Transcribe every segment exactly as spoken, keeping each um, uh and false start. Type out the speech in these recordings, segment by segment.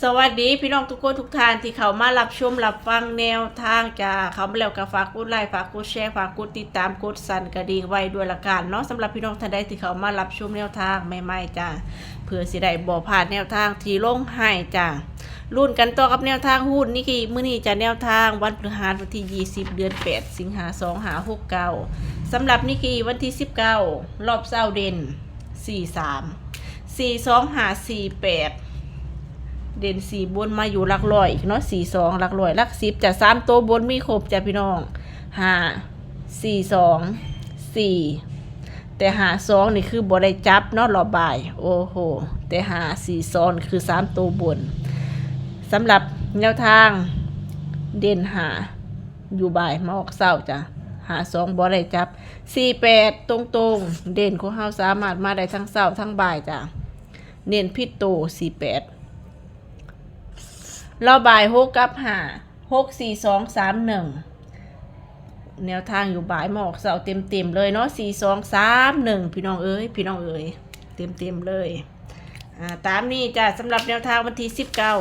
สวัสดีพี่น้องทุกคนทุกท่านที่เข้ามารับชมรับฟังแนวทางจ้า เข้ามาแล้วก็ฝากกดไลค์ ฝากกดแชร์ ฝากกดติดตาม กดสั่นกระดิ่งไว้ด้วยละกันเนาะ สำหรับพี่น้องท่านใดที่เข้ามารับชมแนวทางใหม่ๆจ้า เพื่อสิได้บ่พลาดแนวทางที่ลงให้จ้า ลุ้นกันต่อกับแนวทางหุ้นนี่คือมื้อนี้จ้า แนวทางวันพฤหัสวันที่ยี่สิบ เดือนแปด สิงหา สองห้าหกเก้า สำหรับนี่คือวันที่สิบเก้า รอบเช้าเด่น สี่สาม สี่สอง ห้า สี่ แปด เด่นสี่บนมาอยู่หลักร้อยเนาะ สี่สอง หลักร้อย หลักสิบจ้า สามตัวบนมีครบจ้าพี่น้อง ห้า สี่สอง สี่ แต่ ห้าสอง นี่คือบ่ได้จับเนาะรอบบ่าย โอ้โห แต่ ห้า สี่สอง นี่คือสามตัวบน สำหรับแนวทางเด่น ห้า อยู่บ่ายมาออกเช้าจ้ะ ห้าสอง บ่ได้จับ สี่แปด ตรงๆ เด่นของเฮาสามารถมาได้ทั้งเช้าทั้งบ่ายจ้ะ เน้นผิดโต สี่แปด รอบบ่าย หก กับ ห้า หก สี่ สอง สาม หนึ่ง แนวทางอยู่บ่ายมาออกเช้าเต็มๆเลยเนาะ สี่สอง สาม หนึ่ง พี่น้องเอ๋ย พี่น้องเอ๋ย เต็มๆเลย อ่า ตามนี้จ้ะ สำหรับแนวทางวันที่สิบเก้า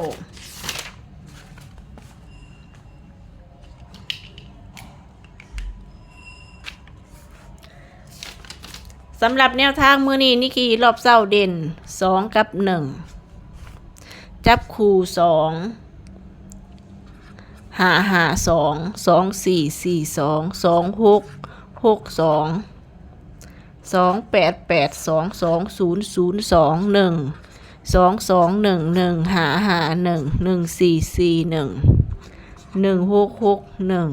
สำหรับแนวทางมื้อนี้นี่คือรอบเช้าเด่น สอง กับ หนึ่ง จับคู่ สอง ห้า ห้า สอง สอง สี่ สี่ สอง สอง หก หก สอง สอง แปด แปด สอง สอง ศูนย์ ศูนย์ สอง หนึ่ง สอง สอง หนึ่ง หนึ่ง ห้า ห้า หนึ่ง หนึ่ง สี่ สี่ หนึ่ง หนึ่ง หก หก หนึ่ง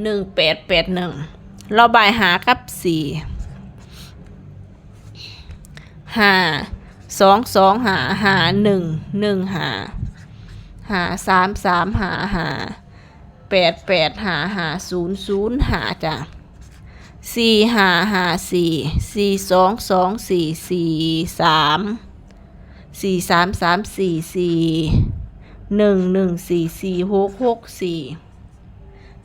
หนึ่ง แปด แปด หนึ่ง รอบบ่าย ห้า กับ สี่ ห้า สอง สอง ห้า ห้า หนึ่ง หนึ่ง ห้า ห้า สาม สาม ห้า ห้า แปด แปด ห้า ห้า ศูนย์ ศูนย์ ห้า จ้ะ สี่ ห้า ห้า สี่ สี่ สอง สอง สี่ สี่ สาม สี่ สาม สาม สี่ สี่ หนึ่ง หนึ่ง สี่ สี่ หก หก สี่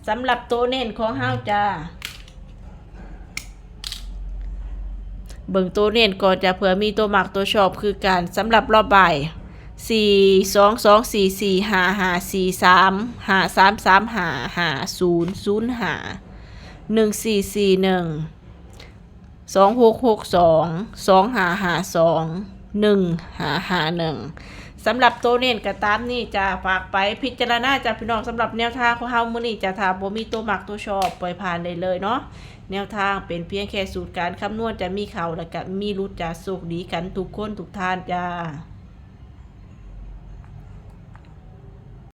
สำหรับตัวเน้นของเฮาจ้า เบิ่งตัวเน้นก่อนจ้ะ เผื่อมีตัวมักตัวชอบคือกัน สำหรับรอบบ่าย สี่ สอง สอง สี่ สี่ ห้า ห้า สี่ สาม ห้า สาม สาม ห้า ห้า ศูนย์ ศูนย์ ห้า หนึ่ง สี่ สี่ หนึ่ง สอง หก หก สอง สอง ห้า ห้า สอง หนึ่ง ห้า ห้า หนึ่ง สำหรับตัวเน้นก็ตามนี้จ้ะ ฝากไปพิจารณาจ้ะพี่น้อง สำหรับแนวทางของเฮามื้อนี้จ้ะ ถ้าบ่มีตัวมักตัวชอบ ปล่อยผ่านได้เลยเนาะ แนวทางเป็นเพียงแค่สูตรการคำนวณ จะมีเข้าแล้วก็มีหลุดจ้ะ โชคดีกันทุกคนทุกท่านจ้า